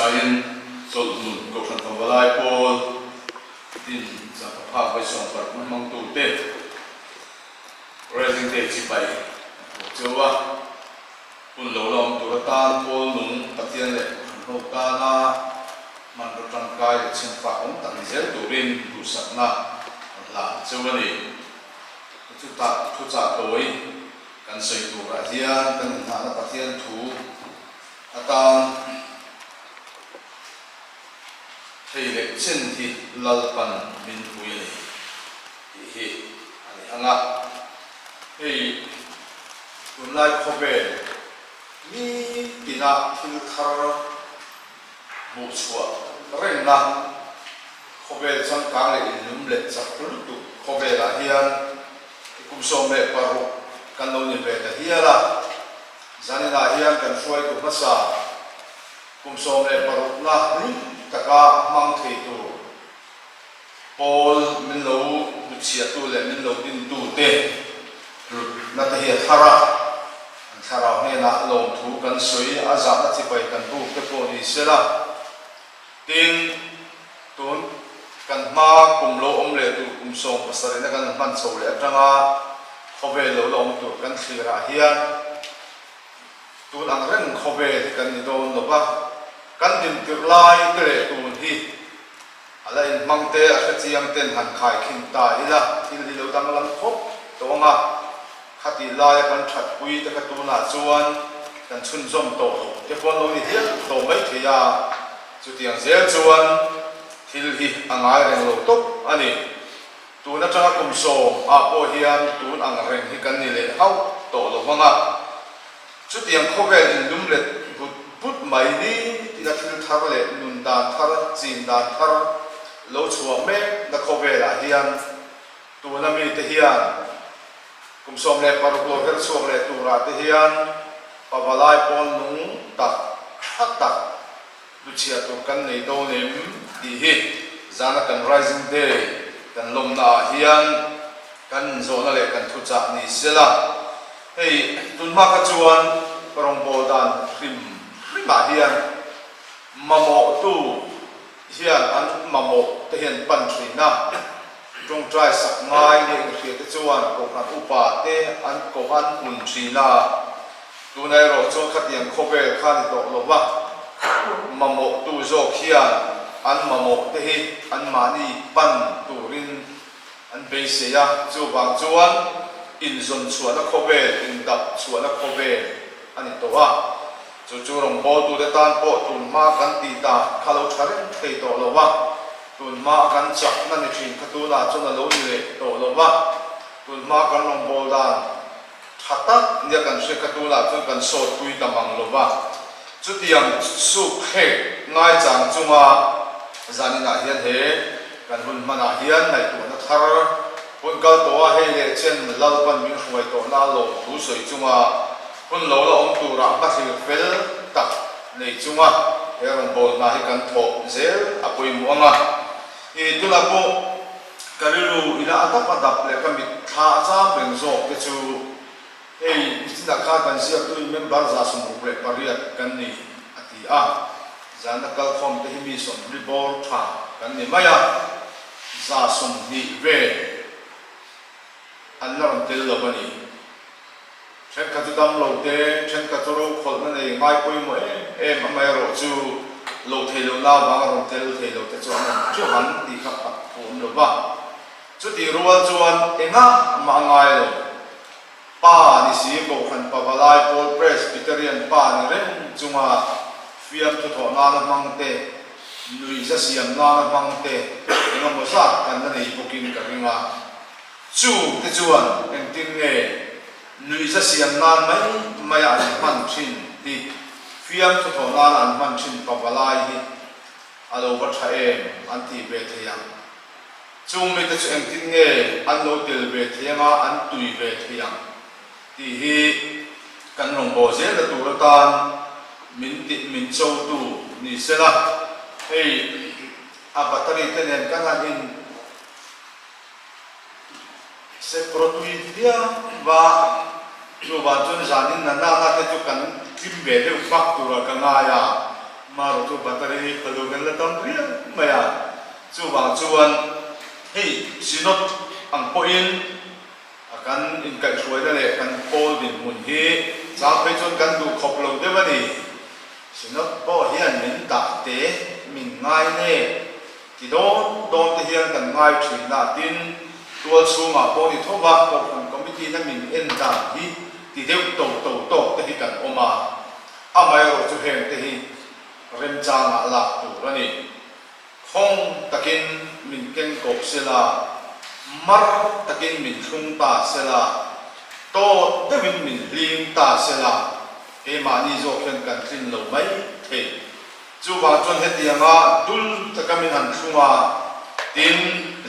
hmasain Chawlhhmun Kohhran Pavalai Pawl din Zangpaphak Vaisawngpark hmun hmangtute Rising Day chipai an phuah cheu a. Hun lo la awm tur atan Pawl nung Pathian leh Kohhran ho tana hmanraw tangkai leh chhenfak awm tak ni zel turin duhsakna an hlan cheu a ni. Chutah thuchah tawi kan sawi turah hian kan inhnahna Pathian thu atan thei leh chen hi Lalpan min pui a ni tih hi a ni ang a. Hei tunlai khawvel mi tina thil thar hmuh chhuah rengna khawvel changkang leh inlum leh chak lutuk khawvelah hian i kum 16 kan lo ni ve ta hial a. Zaninah hian kan hruaitu hmasa kum 16 na hlim taka hmang thei tur pawl min lo hmuchhiahtu leh min lo dintute hlutna te hi a thar a. An thlarau hnenah lawmthu kan sawi a, zahna chibai kan buk te pawh ni sela. Tin, tun kan hma kum lo awm leh tur kum 70 na kan han hman chho leh atanga khawvel lo la awm tur kan thlirah hian tun ang reng khawvel hi kan ni dawn lo va, kan dintirh lai te leh tun hi a la inhmang te a hrechiang ten han khaikhin ta ila thil hi lo danglam khawp tawh ang a. Khatih laia kan thatpui te kha tunah chuan kan chhunzawm tawh loh te pawh an lo ni hial tawh mai thei a, chutiang zel chuan thil hi a ngai reng lo tawp a ni. Tun atanga kum 10 ah pawh hian tun ang reng hi kan ni leh hauh tawh lo vang a, chutiang khawvel inlum let but but mai ni tina thil thar leh nun dan thar, chin dan thar lo chhuah mek na khawvelah hian Tuna mite hian kum 16 lo her chhuak leh turah te hian pavalai pawl nung tak tha tak hluchhiah tur kan nei dawn em tih hi zana kan Rising Day kan lawmna ah hian kan inzawhna leh kan thuchah ni sela. Hei tunhma kha chuan rawngbâwl dan hrim hrimah hian mamawhtu hian an mamawh te hian pan thin a, tawngtai sak ngai leh inhria te chuan Kohhran upa te an kohan hmun thin a, tuna erawh chuan khatiang khawvel kha ni tawh lo va, mamawhtu zawk hian an mamawh te hi anmahni pan turin an beisei a, chuvang chuan inzawn chhuahna khawvel, indap chhuahna khawvel a ni tawh a. Chu chu rawngbawltute tan pawh tun hma kan tih dan kha lo tha reng thei tawh lo va, tun hma a kan chakna ni thin kha tunah chuan a lo ni leh tawh lo va, tun hma kan rawngbâwl dan tha tak nia kan hriat kha tunah chuan kan sawtpui ta mang lo va. Chutiang suk hrek ngaichang chunga zaninah hian he kan hun hmanah hian ngaihtuahna thar hun kal tawh a, hei leh chen Lalpan min hruai tawhna lawmthu sawi chunga Hun lo la awm turah hmathlir fel tak nei chunga he rawngbâwl hna hi kan thawh zel a pawimawh ang a. I tunah pawh ka rilru ina a dap a dap leh ka mit thla a cham reng zawk te chu hei nichinah khan kan ziaktuin member 68 kan ni a ti a, zan a kalkhawm te hi mi 40 bawr tha kan ni mai a, 20 vel an la rawn tel lo a ni. Thenkhat chu dam lo te, thenkhat chu rokhawlhna nei ngai pawimawh em em amaherawh chu lo thei lohna avanga rawn tel thei lo te chu an awm teuh ang tih kha phat thu awm lo va. Chutih rual chuan engah mah a ngai lo. Pa ni si Kohhran Pavalai Pawl Presbyterian pa ni reng chunga fiamthu thawh nana hmang te, nuihza siam nana hmang te engemaw zat kan la nei bawkin ka ring a. Chu te chuan engtin nge nuihza siam nan mai maia an hman thin tih fiamthu thawh nana an hman thin pavalai hi a lo va tha em an tih ve thei ang. Chung mite chu engtin nge an lo tel ve thei anga an tui ve thei ang tih hi kan rawngbâwl zelna tur atan min tih min chotu ni sela hei a battery te nen kan han in Seprotui viau va, chuvang chuan zanin na nana te chu kan tlim ve deuh vak turah ka ngai a. Marawh chu battery hi phalu kan la tam riau mai a, chuvang chuan hei Synod ang pawhin a kan inkaihhruaina leh kan pawl dinhmun hi chang phei chuan kan duh khawp lo deuh a ni. Synod pawh hian min dah te min ngai nge ti dawn dawn te hian kan ngai thin a, tin tual chhungah pawh ni tho va Kohhran Committee na min en dan hi ti deuh to to tawk te hi kan awm a. Amaherawh chu heng te hi remchangah lak tur a ni. Khawng takin min keng kawh sela, mar takin min thlung ta sela, tawt deuhin min hling ta sela, keimahni zawk hian kan tlin lo mai thei. Chuvang chuan hetianga dul taka min han thlung a, tin,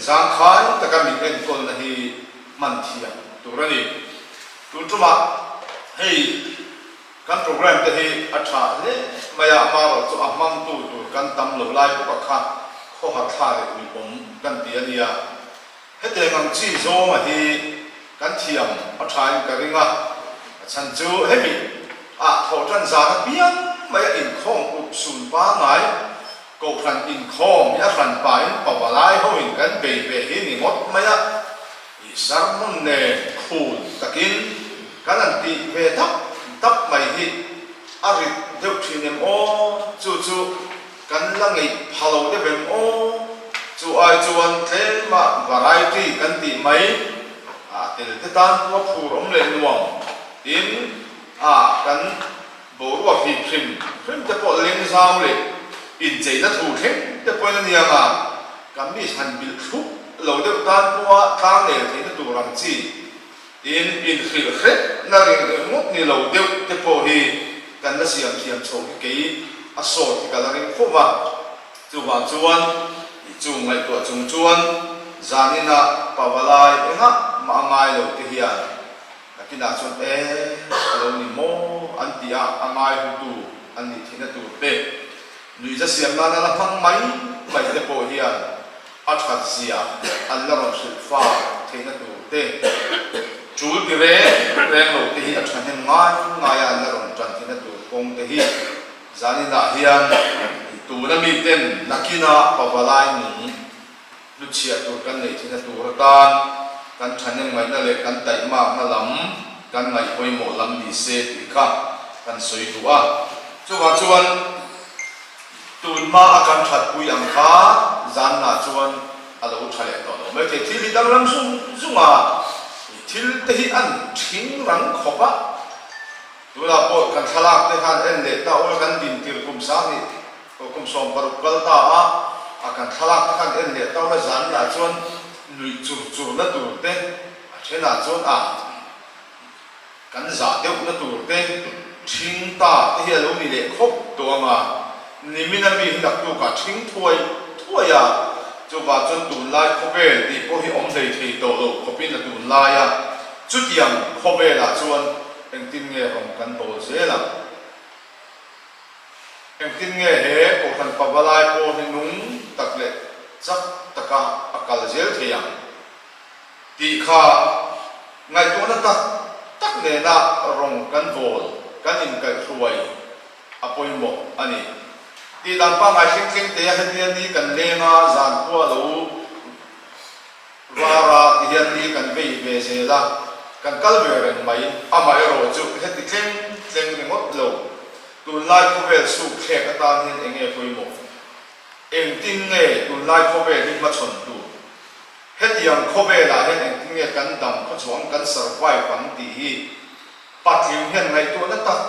zangkhai taka min enkawlna hi hman thiam tur a ni. Tun tumah hei. Kan program te hi a tha hle mai a, amarawh chu a hmangtu tur kan tam lo lai bawk a kha khawhar thla leh uiawm kan ti a nia. Hetiang ang chi zawnga hi kan thiam a thain ka ring a, a chhan chu hemi ah thawh tan zan apiang mai a inkhawm up sun pangai, kohhran inkhawm hi a hran pahin pavalai hoin kan bei ve hi ni ngawt mai a. I sermon nen khun takin kan han tih ve dap dap mai hi a rit deuh thin em aw? Chu chu kan la ngeih pha lo deuh em aw? Chu ai chuan tlema variety kan tih mai a tel te tan pawh a phur awm leh nuam tin a kan boruak hip hrim hrim te pawh leng zau leh incheina thu thleng te pawhin a nia nga Kamis han bilh thlup lo deuh tan pawha tlang nel theihna tur ang chi tin inhrilh hrepna ring ringawt ni lo deuh te pawh hi kan la siam thiam chho hi kei a sawt hi ka la ring fo va. Chuvang chuan i chung ngaihtuah chung chuan zaninah pavalai engah mah a ngai lo te hian nakinah chuan e a lo ni maw an tih a a ngai hutu an nih theihna tur te Nuihza siam nana la hmang mai mai te pawh hian a that zia an la rawn hrilh fa theihna tur te, tul ti reng reng lo te hi a thahnem ngai ngai a an la rawn tan theihna tur kawng te hi zaninah hian tuna miten nakina pavalai nung hnuchhiah tur kan neih theihna tur atan kan thahnem ngaihna leh kan taihmakna lam kan ngaih pawimawh lam ni se tih kha kan sawi duh a. Chuvang chuan tun hma a kan thatpui ang kha zanna chuan a lo tha leh tawh lo mai thei. Thil hi danglam zung zung a, thil te hi an thing rang khawp a. Tunah pawh kan thlalak te khan en leh ta ula kan dintir kum sang nih Kum 16 kal ta a, a kan thlalak te khan en leh tau la zan lah chuan nuih chur chur na tur te, a thenah chuan a kan zah deuh na tur te, ṭhing ta te hi a lo ni leh khawp tawh ang a, nimin a mi hi naktukah ṭhing thuai thuai a, chuvah chuan tunlai khawvel tih pawh hi awm hlei thei tawh lo khawpin a tunlai a, chutiang khawvelah chuan engtin nge rawn kan bawl zel ang? Engtin nge he Kohhran pavalai pawh hi nung tak leh chak taka a kal zel thei ang tih kha ngaihtuahna tak tak nena rawng kan bawl, kan inkaihhruai a pawimawh a ni. Tih dan pangngai thleng thleng te a hetia ni kan leng a, zan khua lo Rara ti hian ni kan vei ve zel a, kan kal ve reng mai. Amaherawh chu heti tleng tleng ringawt lo. Tunlai khawvel suk thlek atan hian eng nge pawimawh? Engtin nge tunlai khawvel hi hmachhawn tur? Hetiang khawvelah hian engtin nge kan dam khawchhuang, kan survive ang tih hi Patling hian ngaihtuahna tak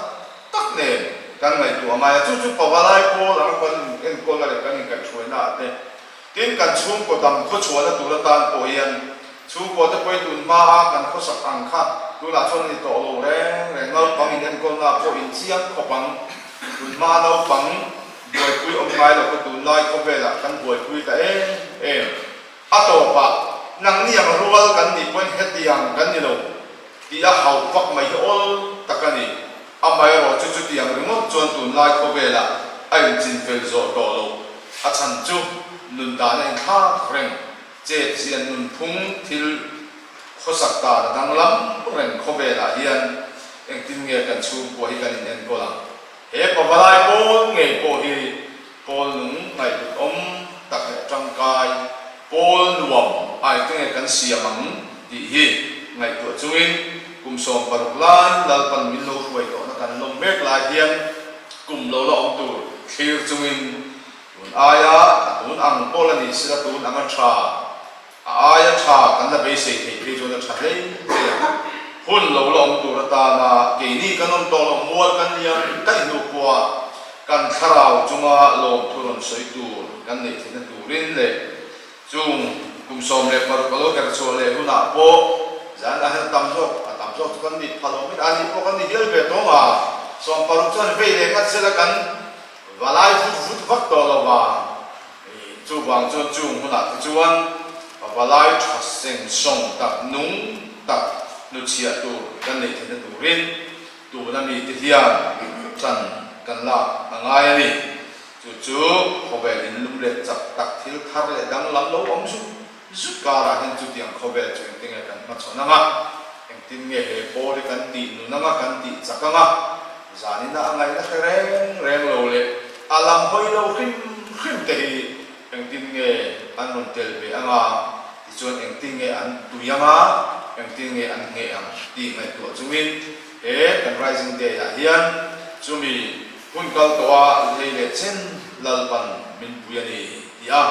tak nen kan ngaihtuah ngai a, chu chu pavalai pawl anga kan enkawlna leh kan inkaihhruaina ah te, tin kan chhungkaw dam khawchhuahna tur atan pawh hian chhungkaw te pawhin tun hma a kan khawsak ang kha tunah chuan a ni tawh lo reng reng, naupang in enkawlna ah pawh inchiang khawp ang, tun hma a naupang buaipui awm ngai lo kha tunlai khawvelah kan buaipui ta em em. A tawpah, nangni ang rual kan nih pawhin hetiang kan ni lo tih a hauh vak mai hi awl tak a ni. Amaherawh chu chutiang ringawt chuan tunlai khawvelah a inchinfel zawh tawh lo. A chhan chu nun dan a inthlak reng, chet zian nunphung thil khawsak dan a danglam reng khawvelah hian engtin nge kan chhungkua hi kan inenkawl ang? He pavalai pawl ngei pawh hi pawl nung ngaihhlut awm tak leh tangkai, pawl nuam a engtinge kan siam ang tih hi ngaihtuah chungin kum 16 lai Lalpan min lo hruai tawhna kan lawm mek lai hian kum lo la awm tur thlir chungin tun aia a tun ang pawl a ni sila tun anga tha A aia tha kan la beisei theih phei chuan a tha hlei hlei ang. Hun lo la awm tur atana keini kan awm tawh loh mual kan liam daih hnu pawha kan thlarau chunga lawmthu rawn sawi tur kan neih theihna turin leh chung kum 16 a lo her chhuah leh hunah pawh zan ah hian a tam zawk a tam zawk chu kan nih pha lo mai a nih pawh kan ni hial ve tawng a, 16 chuan vei leh ngat sela kan valai vut vut vak tawh lo vang. Chuvang chuan chung hunah te chuan pavalai tha seng sawng tak nung tak hnuchhiah tur kan neih theihna turin tuna mite hian ṭan kan lak a ngai a ni. Chu chu khawvel inlum leh chak tak thil thar leh danglam lo awm zut zut karah hian chutiang khawvel chu engtin nge kan hmachhawn ang a, engtin nge he pawl hi kan tih nun ang a, kan tih chak ang a, Zanina a ngaihna hre reng reng lo leh a lam hawi lo hrim hrim te hi engtin nge an rawn tel ve ang a, tichuan engtin nge an tui ang a, engtin nge an ngheh ang tih ngaihtuah chungin he kan Rising Day ah hian chumi hun kal tawh a lei leh chen Lalpan min pui a ni ti a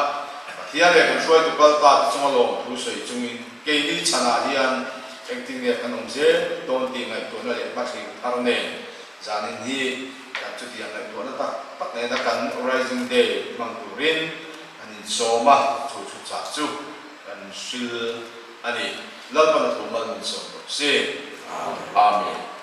Pathian leh kan hruaitu kal ta te chunga lawmthu sawi chungin keini chhanah hian Engtin nge kan awm zel dawn tih ngaihtuahna leh hmathlir thar nen zanin hi kan chutiang ngaihtuahna tak tak nena kan Rising Day hmang turin kan insawm a, chu thu chah chu kan hril a ni. Lalpan a thu mal min sawm rawh se. Amen.